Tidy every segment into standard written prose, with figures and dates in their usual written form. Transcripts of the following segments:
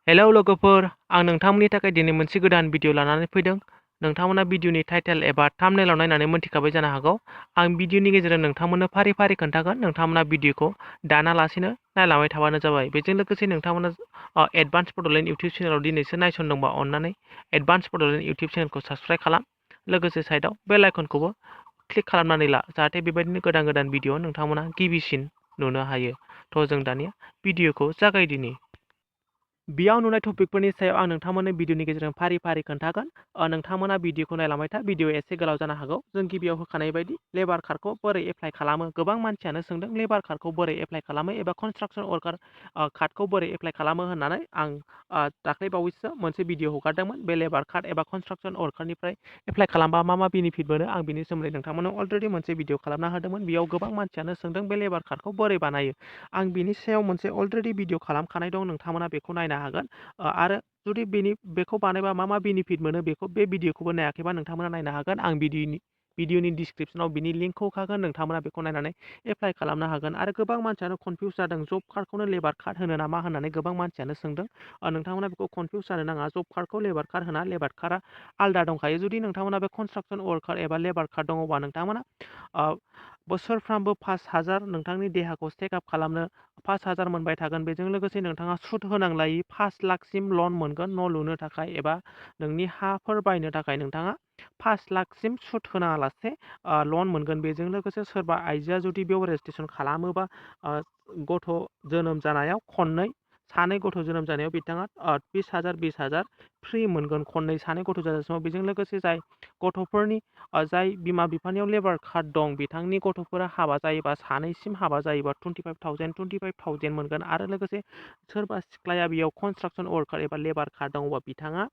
Hello लोगोफोर, आं नोंथांमोननि थाखाय दिनै मोनसे गोदान भिडिअ लानानै फैदों। नोंथांमोना भिडिअनि टाइटेल एबा थाम्बनेइलाव नायनानै मोनथिखाबाय जानो हागौ। आं भिडिअनि गेजेरजों नोंथांमोननो फारि फारि खोन्थागोन। नोंथांमोना भिडिअखौ दानालासेनो नायलांबाय थाबानो जाबाय। बेजों लोगोसे नोंथांमोना एडभान्स बड'लेण्ड इउटुब चेनेलाव दिनैसो नायसनदोंबा अननानै एडभान्स बड'लेण्ड इउटुब चेनेलखौ साबस्क्राइब खालाम। लोगोसे साइडआव बेल आइकनखौबो क्लिक खालामनानै ला, जाहाथे बेबायदिनो गोदान गोदान भिडिअ नोंथांमोना गिबिसिन नुनो हायो। थ' जों दानिया भिडिअखौ जागायदिनि। बेयाव नुनाय टपिकफोरनि सायाव आं नोंथांमोननो भिडिअनि गेजेरजों फारि फारि खोन्थागोन। नोंथांमोना भिडिअखौ नायलांबाय था। भिडिअ एसे गोलाव जानो हागौ। जों गिबियाव होखानाय बायदि लेबार कार्डखौ बोरै एप्लाइ खालामो। गोबां मानसियानो सोंदों लेबार कार्डखौ बोरै एप्लाइ खालामो एबा कनस्ट्राक्सन वर्कार कार्डखौ बोरै एप्लाइ खालामो होननानै आं दाख्लै बावैसो मोनसे भिडिअ हगारदोंमोन। बे लेबार कार्ड एबा कनस्ट्राक्सन वर्कारनिफ्राय एप्लाइ खालामबा मा बेनिफिट मोनो आं बिनि सोमोन्दै नोंथांमोननो अलरेडि मोनसे भिडिअ खालामना होदोंमोन। बेयाव गोबां मानसियानो सोंदों बे लेबार कार्डखौ बोरै बानायो। आं बिनि सायाव मोनसे अलरेडि भिडिअ खालामखानाय दं, नोंथांमोना बेखौ नायनो हागोन। आरो जुदि बेखौ बानायबा मा बेनिफिट मोनो बेखौ बे भिडिअखौबो नायाखैबा नोंथांमोना नायनो हागोन। आं भिडिअनि डिसक्रिपसनाव बिनि लिंकखौ होखागोन। नोंथांमोना बेखौ नायनानै एप्लाइ खालामनो हागोन। आरो गोबां मानसियानो कनफिउस जादों, जब कार्डखौनो लेबार कार्ड होनो नामा होननानै गोबां मानसियानो सोंदों। नोंथांमोना बेखौ कनफिउस जानो नाङा। जब कार्डखौ लेबार कार्ड होना, लेबार कार्डआ आलादा दंखायो। जुदि नोंथांमोना बे कनस्ट्राक्सन वर्कार एबा लेबार कार्ड दङबा नोंथांमोना बोसोरफ्रामबो 5,000 नोंथांनि देहाखौ चेकआप खालामनो 5,000 मोनबाय थागोन। बेजों लोगोसे नोंथाङा सुद होनांलायि 5 लाखसिम लन मोनगोन न' लुनो थाखाय एबा नोंनि हाफोर बायनो थाखाय नोंथाङा 5 लाखसिम सुद होनाङालासे लन मोनगोन। बेजों लोगोसे सोरबा आइजोआ जुदि बेयाव रेजिस्ट्रेसन खालामोबा गथ' जोनोम जानायाव सानै गथ' जोनोम जानायाव बिथाङा 20,000 फ्रि मोनगोन खननै सानै गथ' जाजासिमाव। बेजों लोगोसे जाय गथ'फोरनि जाय बिमा बिफानियाव लेबार कार्ड दं बिथांनि गथ'फोरा हाबा जायोबा सानैसिम हाबा जायोबा 25,000 मोनगोन। आरो लोगोसे सोरबा सिख्लाया बेयाव कनस्ट्राक्सन वर्कार एबा लेबार कार्ड दङबा बिथाङा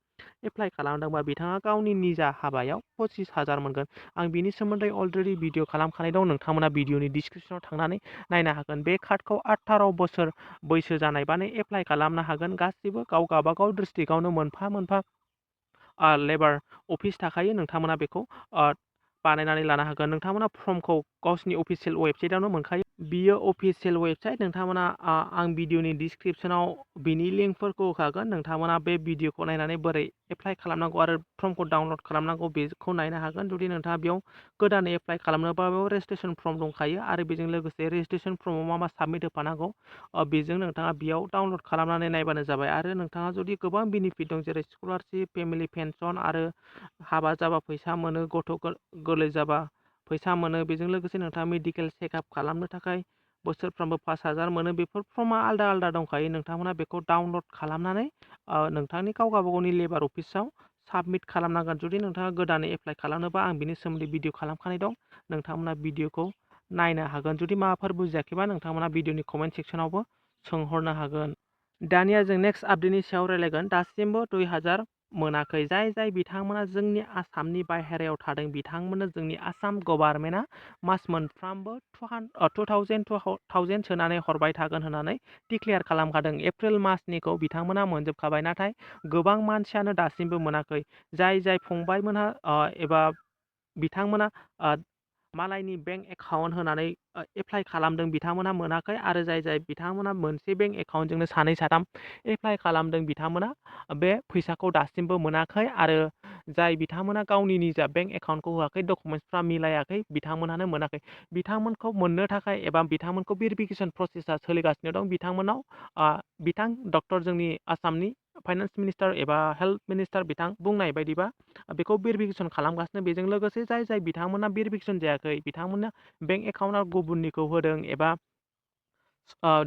एप्लाइ खालामदोंबा बिथाङा गावनि निजा हाबायाव 25,000 मोनगोन। आं बिनि सोमोन्दै अलरेडि भिडिअ खालामखानाय दं, नोंथांमोना भिडिअनि डिसक्रिपसनाव थांनानै नायनो हागोन। बे कार्डखौ 18 बोसोर बैसो जानायबानो एप्लाइ खालामनो हागोन। गासिबो गावबागाव डिस्ट्रिक्टआवनो मोनफा मोनफा लेबार अफिस थाखायो। नोंथांमोना बेखौ बानायनानै लानो हागोन। नोंथांमोना फर्मखौ गावसिनि अफिसियेल वेबसाइटआवनो मोनखायो। बियो अफिसियेल वेबसाइट। नोंथांमोना आं भिडिअनि डिसक्रिपसनाव बिनि लिंकफोरखौ होखागोन। नोंथांमोना बे भिडिअखौ नायनानै बोरै एप्लाइ खालामनांगौ आरो फर्मखौ डाउनलड खालामनांगौ बेखौ नायनो हागोन। जुदि नोंथाङा बेयाव गोदानै एप्लाइ खालामनोबा बेयाव रेजिस्ट्रेसन फर्म दंखायो आरो बेजों लोगोसे रेजिस्ट्रेसन फर्माव मा साबमिट होफानांगौ बेजों नोंथाङा बेयाव डाउनलड खालामनानै नायबानो जाबाय। आरो नोंथाङा जुदि गोबां बेनिफिट दं, जेरै स्कलारशिप, फेमिलि पेनसन आरो हाबा जाबा फैसा मोनो, गथ' गोरलै जाबा फैसा मोनो। बेजों लोगोसे नोंथाङा मेडिकेल चेकआप खालामनो थाखाय बोसोरफ्रामबो 5,000 मोनो। बेफोर फर्मा आलादा आलादा दंखायो। नोंथांमोना बेखौ डाउनलड खालामनानै नोंथांनि गावबागावनि लेबार अफिसाव साबमिट खालामनांगोन। जुदि नोंथाङा गोदानै एप्लाइ खालामनोबा आं बिनि सोमोन्दै भिडिअ खालामखानाय दं, नोंथांमोना भिडिअखौ नायनो हागोन। जुदि माबाफोर बुजियाखैबा नोंथांमोना भिडिअनि कमेन्ट सेक्सनावबो सोंहरनो हागोन। दानिया जों नेक्स्ट आपडेटनि सायाव रायलायगोन। दासिमबो 2,000 मोनाखै। जाय बिथांमोना जोंनि आसामनि बाहेरायाव थादों बिथांमोननो जोंनि आसाम गभर्नमेन्टआ मास मोनफ्रामबो 2,000 सोनानै हरबाय थागोन होननानै डिक्लेयार खालामखादों। एप्रिल मासनिखौ बिथांमोना मोनजोबखाबाय, नाथाय गोबां मानसियानो दासिमबो मोनाखै। जाय फंबायमोनहा एबा बिथांमोना मालायनि बेंक एकाउन्ट होनानै एप्लाइ खालामदों बिथांमोना मोनाखै। आरो जाय बिथांमोना मोनसे बेंक एकाउन्टजोंनो 2-3 एप्लाइ खालामदों बिथांमोना बे फैसाखौ दासिमबो मोनाखै। आरो जाय बिथांमोना गावनि निजा बेंक एकाउन्टखौ होआखै, डकुमेन्टसफ्रा मिलायाखै, बिथांमोनानो मोनाखै। बिथांमोनखौ मोननो थाखाय एबा बिथांमोनखौ भेरिफिकेसन प्रसेसा सोलिगासिनो दं। बिथांमोनाव डक्टर जोंनि आसामनि फाइनान्स मिनिस्टार एबा हेल्थ मिनिस्टार बिथां बुंनाय बायदिबा बेखौ भेरिफिकेसन खालामगासिनो। बेजों लोगोसे जाय बिथांमोना भेरिफिकेसन जायाखै बिथांमोना बेंक एकाउन्टआव गुबुननिखौ होदों एबा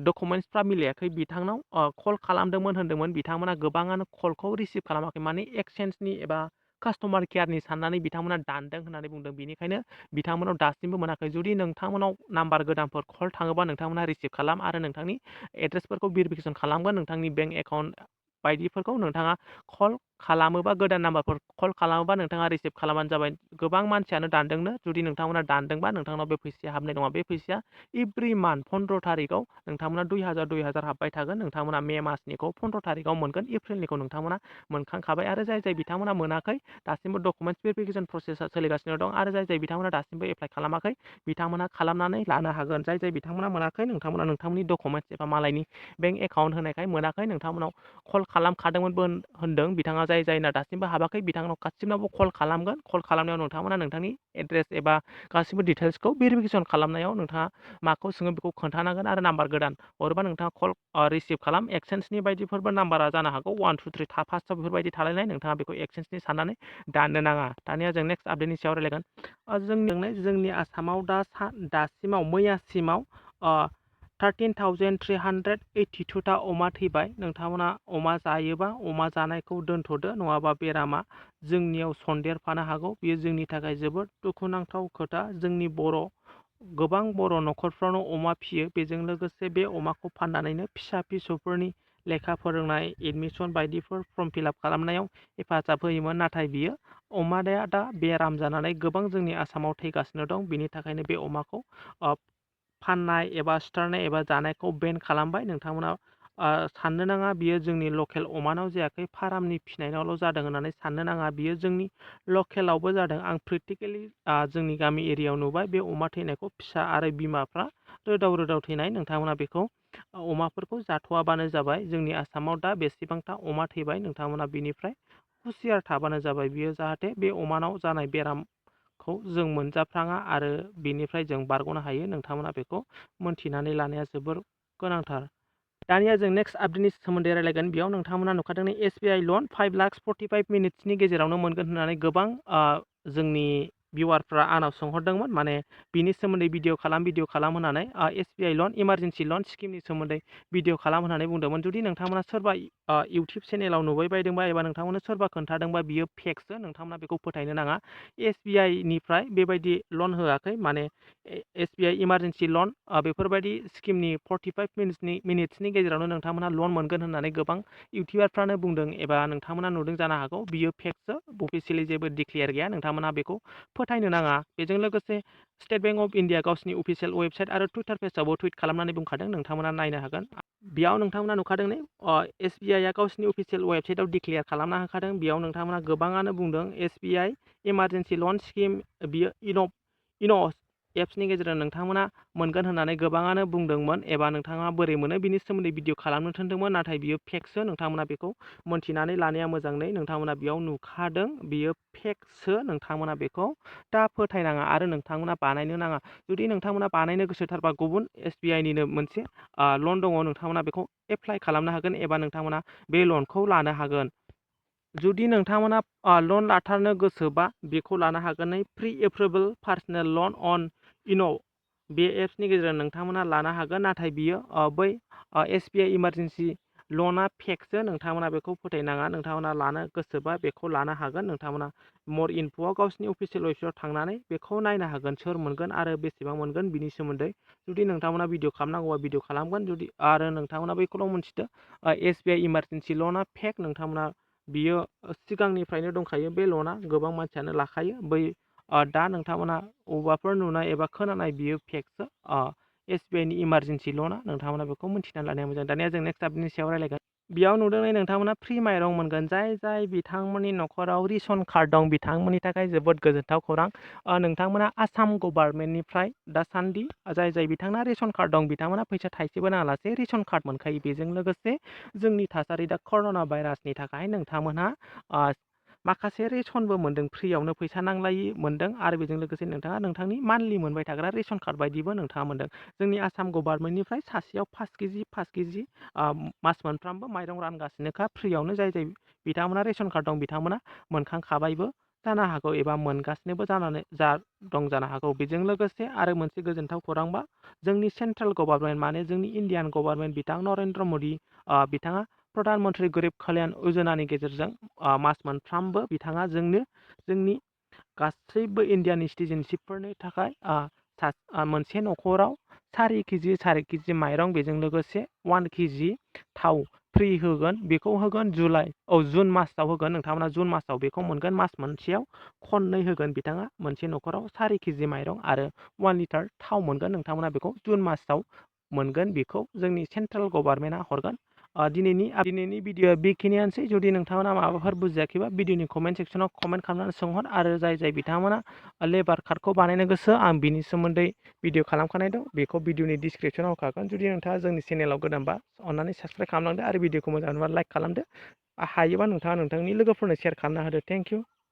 डकुमेन्टसफ्रा मिलायाखै बिथांनाव कल खालामदोंमोन होनदोंमोन। बिथांमोना गोबाङानो कलखौ रिसिभ खालामाखै, माने एक्सचेन्जनि एबा कास्टमार केयारनि साननानै बिथांमोना दानदों होननानै बुंदों। बेनिखायनो बिथांमोनाव दासिमबो मोनाखै। जुदि नोंथांमोनाव नाम्बार गोदानफोर कल थाङोबा नोंथांमोना रिसिभ खालाम आरो नोंथांनि एड्रेसफोरखौ भेरिफिकेसन खालामगोन। नोंथांनि बेंक एकाउन्ट बायदिफोरखौ नोंथाङा कल खालामोबा, गोदान नाम्बारफोर कल खालामोबा नोंथाङा रिसिभ खालामबानो जाबाय। गोबां मानसियानो दानदोंनो। जुदि नोंथांमोना दानदोंबा नोंथांनाव बे फैसाया हाबनाय नङा। बे फैसाया एभ्रि मान्थ 15 थारिखआव नोंथांमोना 2,000 हाबबाय थागोन। नोंथांमोना मे मासनिखौ 15 थारिखआव मोनगोन। एप्रिलनिखौ नोंथांमोना मोनखांखाबाय। आरो जाय बिथांमोना मोनाखै दासिमबो डकुमेन्टस भेरिफिकेसन प्रसेसा सोलिगासिनो दं। आरो जाय बिथांमोना दासिमबो एप्लाइ खालामाखै बिथांमोना खालामनानै लानो हागोन। जाय बिथांमोना मोनाखै नोंथांमोना नोंथांमोननि डकुमेन्टस एबा मालायनि बेंक एकाउन्ट होनायखाय मोनाखै, नोंथांमोनाव कल खालामखादोंमोनबो होनदों बिथाङा जायना दासिमबो हाबाखै बिथांनाव गासिबनावबो कल खालामगोन। कल खालामनायाव नोंथांमोना नोंथांनि एड्रेस एबा गासिबो डिटेल्सखौ भेरिफिकेसन खालामनायाव नोंथाङा माखौ सोङो बेखौ खोन्थानांगोन आरो नाम्बार गोदान हरोबा नोंथाङा कल रिसिभ खालाम। एक्सचेन्जनि बायदिफोरबो नाम्बारा जानो हागौ 1 2 3 फार्स्टआव बेफोरबायदि थालायनाय नोंथाङा बेखौ एक्सचेन्जनि साननानै दाननो नाङा। दानिया जों नेक्स्ट आपडेटनि सायाव रायलायगोन। जोंनि आसामाव दासिमाव मैयासिमाव 13,382 अमा थैबाय। नोंथांमोना अमा जायोबा अमा जानायखौ दोनथ'दो, नङाबा बेरामा जोंनियाव सन्देरफानो हागौ। बेयो जोंनि थाखाय जोबोद दुखुनांथाव खोथा। जोंनि गोबां बर' न'खरफ्रावनो अमा फियो। बेजों लोगोसे बे अमाखौ फाननानैनो फिसा फिसौफोरनि लेखा फोरोंनाय, एडमिसन बायदिफोर फर्म फिलाप खालामनायाव हेफाजाब होयोमोन। नाथाय बियो अमाया दा बेराम जानानै गोबां जोंनि आसामाव थैगासिनो दं। बिनि थाखायनो बे अमाखौ फाननाय एबा सिथारनाय एबा जानायखौ बेन खालामबाय। नोंथांमोना साननो नाङा बियो जोंनि लकेल अमानाव जायाखै, फार्मनि फिनायनावल' जादों होननानै साननो नाङा। बियो जोंनि लकेलावबो जादों। आं प्रेक्टिकेलि जोंनि गामि एरियायाव नुबाय बे अमा थैनायखौ। फिसा आरो बिमाफ्रा रोदाव थैनाय। नोंथांमोना बेखौ अमाफोरखौ जाथ'वाबानो जाबाय। जोंनि आसामाव दा बेसेबांथा अमा थैबाय, नोंथांमोना बिनिफ्राय हुसियार थाबानो जाबाय। बियो जाहाथे बे अमानाव जानाय बेरामखौ जों मोनजाफ्राङा आरो बिनिफ्राय जों बारग'नो हायो। नोंथांमोना बेखौ मोनथिनानै लानाया जोबोर गोनांथार। दानिया जों नेक्स्ट आपडेटनि सोमोन्दै रायलायगोन। बेयाव नोंथांमोना नुखादों SBI लन 5,45 मिनिट्सनि गेजेरावनो मोनगोन होननानै गोबां जोंनि भिउवारफ्रा आंनाव सोंहरदोंमोन। माने बिनि सोमोन्दै भिडिअ खालाम होननानै SBI लन इमारजेन्सि लन स्किमनि सोमोन्दै भिडिअ खालाम होननानै बुंदोंमोन। जुदि नोंथांमोना सोरबा इउटुब चेनेलाव नुबाय बायदोंबा एबा नोंथांमोननो सोरबा खोन्थादोंबा बियो फेकसो, नोंथांमोना बेखौ फोथायनो नाङा। SBI निफ्राय बेबायदि लन होआखै। माने SBI इमारजेन्सि लन बेफोरबायदि स्किमनि 45 मिनिट्सनि गेजेरावनो नोंथांमोना लन मोनगोन होननानै गोबां इउटिउबारफ्रानो बुंदों एबा नोंथांमोना नुदों जानो हागौ। बियो फेकसो, अफिसियेलि जेबो डिक्लेयार गैया। नोंथांमोना बेखौ फोथायनो नाङा। बेजों लोगोसे स्टेट बेंक अफ इन्डिया गावसिनि अफिसियेल वेबसाइट आरो टुइटार पेजावबो टुइट खालामनानै बुंखादों। नोंथांमोना नायनो हागोन। बेयाव नोंथांमोना नुखादों SBI आ गावसिनि अफिसियेल वेबसाइटआव डिक्लेयार खालामना होखादों। बेयाव नोंथांमोना गोबाङानो बुंदों SBI इमारजेन्सि लन स्किम बियो इन'स एप्सनि गेजेरजों नोंथांमोना मोनगोन होननानै गोबाङानो बुंदोंमोन एबा नोंथाङा बोरै मोनो बिनि सोमोन्दै भिडिअ खालामनो थिनदोंमोन। नाथाय बियो फेकसो। नोंथांमोना बेखौ मोनथिनानै लानाया मोजाङै। नोंथांमोना बेयाव नुखादों बियो फेकसो। नोंथांमोना बेखौ दा फोथायनाङा आरो नोंथांमोना बानायनो नाङा। जुदि नोंथांमोना बानायनो गोसोथारबा गुबुन SBI निनो मोनसे लन दङ, नोंथांमोना बेखौ एप्लाइ खालामनो हागोन एबा नोंथांमोना बे लनखौ लानो हागोन। जुदि नोंथांमोना लन लाथारनो गोसोबा बेखौ लानो हागोन। प्रि एप्रुभेल पार्सनेल लन अन बे एप्सनि गेजेरजों नोंथांमोना लानो हागोन। नाथाय बियो बै SBI इमारजेन्सि लना फेकसो। नोंथांमोना बेखौ फोथायनाङा। नोंथांमोना लानो गोसोबा बेखौ लानो हागोन। नोंथांमोना मर इनफ'आव गावसिनि अफिसियेल वेबसाइटआव थांनानै बेखौ नायनो हागोन, सोर मोनगोन आरो बेसेबां मोनगोन बिनि सोमोन्दै। जुदि नोंथांमोना भिडिअ खालामनांगौबा भिडिअ खालामगोन। जुदि आरो नोंथांमोना बैखौल' मोनथिदो SBI इमारजेन्सि लना फेक। नोंथांमोना बियो सिगांनिफ्रायनो दंखायो। बे लना गोबां मानसियानो लाखायो। दा नोंथांमोना अबावबाफोर नुनाय एबा खोनानाय बियो फेकसो। SBI नि इमारजेन्सि लना नोंथांमोना बेखौ मिथिनानै लानाया मोजां। दानिया जों नेक्स्ट आपडेटनि सायाव रायलायगोन। बेयाव नुदों नोंथांमोना फ्रि माइरं मोनगोन। जाय बिथांमोननि न'खराव रेशन कार्ड दं बिथांमोननि थाखाय जोबोद गोजोनथाव खौरां। नोंथांमोना आसाम गभर्नमेन्टनिफ्राय दासान्दि जाय बिथांना रेशन कार्ड दं बिथांमोना फैसा थाइसेबो नाङालासे रेशन कार्ड मोनखायो। बेजों लोगोसे जोंनि थासारि दा कर'ना भाइरासनि थाखाय नोंथांमोनहा माखासे रेशनबो मोनदों। फ्रियावनो फैसा नांलायि मोनदों आरो बेजों लोगोसे नोंथाङा नोंथांनि मान्थलि मोनबाय थाग्रा रेशन कार्ड बायदिबो नोंथाङा मोनदों। जोंनि आसाम गभर्नमेन्टनिफ्राय सासेयाव 5 केजि मास मोनफ्रामबो माइरं रानगासिनोखा फ्रियावनो। जाय बिथांमोना रेशन कार्ड दं बिथांमोना मोनखांखाबायबो जानो हागौ एबा मोनगासिनोबो दं जानो हागौ। बेजों लोगोसे आरो मोनसे गोजोनथाव खौरांबा जोंनि सेन्ट्रेल गभर्नमेन्ट माने जोंनि इण्डियान गभर्नमेन्ट बिथां नरेन्द्र मदि बिथाङा प्रधान मन्त्रि गरिब कल्याण यजनानि गेजेरजों मास मोनफ्रामबो बिथाङा जोंनि गासैबो इण्डियानि सिटिजेनशिपफोरनि थाखाय मोनसे न'खराव 4 केजि माइरं बेजों लोगोसे 1 केजि थाव फ्रि होगोन। बेखौ होगोन जुन मासाव होगोन। नोंथांमोना जुन मासाव बेखौ मोनगोन। मास मोनसेयाव खननै होगोन। बिथाङा मोनसे न'खराव 4 केजि माइरं आरो 1 लिटार थाव मोनगोन। नोंथांमोना बेखौ जुन मासाव मोनगोन। बेखौ जोंनि सेन्ट्रेल गभर्नमेन्टआ हरगोन। दिनैनि भिडिअआ बेखिनियानोसै। जुदि नोंथांमोना माबाफोर बुजियाखैबा भिडिअनि कमेन्ट सेक्सनाव कमेन्ट खालामनानै सोंहर, आरो जाय बिथांमोना लेबार कार्डखौ बानायनो गोसो, आं बिनि सोमोन्दै भिडिअ खालामखानाय दं, बेखौ भिडिअनि डिसक्रिपसनाव होखागोन। जुदि नोंथाङा जोंनि चेनेलाव गोदानबा अन्नानै साबस्क्राइब खालामलांदो आरो भिडिअखौ मोजां मोनबा लाइक खालामदो। हायोबा नोंथाङा नोंथांनि लोगोफोरनो शेयार खालामना होदो। Thank you.